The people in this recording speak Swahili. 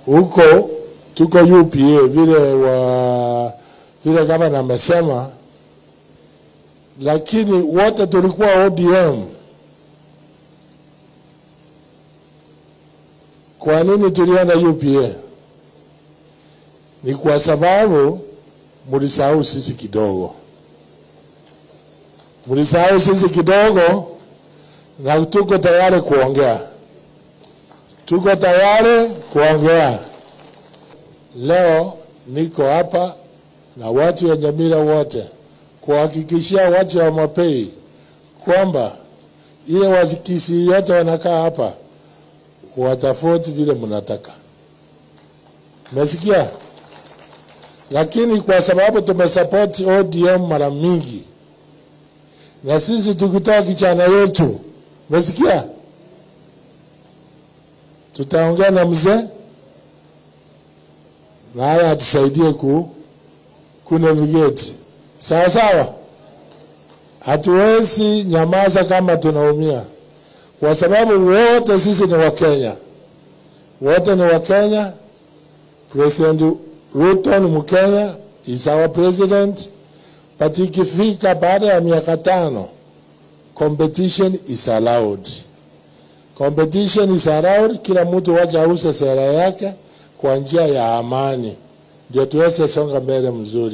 Huko tuko UPA vile kama namesema, lakini wote tulikuwa ODM. Kwa nini tulienda UPA? Ni kwa sababu mlisahau sisi kidogo. Mlisahau sisi kidogo na tuko tayari kuongea. Tuko tayari kuongea. Leo niko hapa na watu wa Nyamira wote kuhakikishia watu wa Mapei kwamba ile Wakisii yote wanakaa hapa watafoti vile mnataka. Umesikia? Lakini kwa sababu tumesupport ODM mara mingi, na sisi tukitoa kichana yetu, umesikia? Tutaongea na mzee na haya atusaidie ku navigate. Sawa sawa? Hatuwezi nyamaza kama tunaumia, kwa sababu wote sisi ni Wakenya. Wote ni Wakenya. President Ruto ni Mkenya, is our president. But ikifika baada ya miaka 5, competition is allowed. Competition is allowed. Kila mtu wacha auze sera yake kwa njia ya amani, ndio tuweze songa mbele mzuri.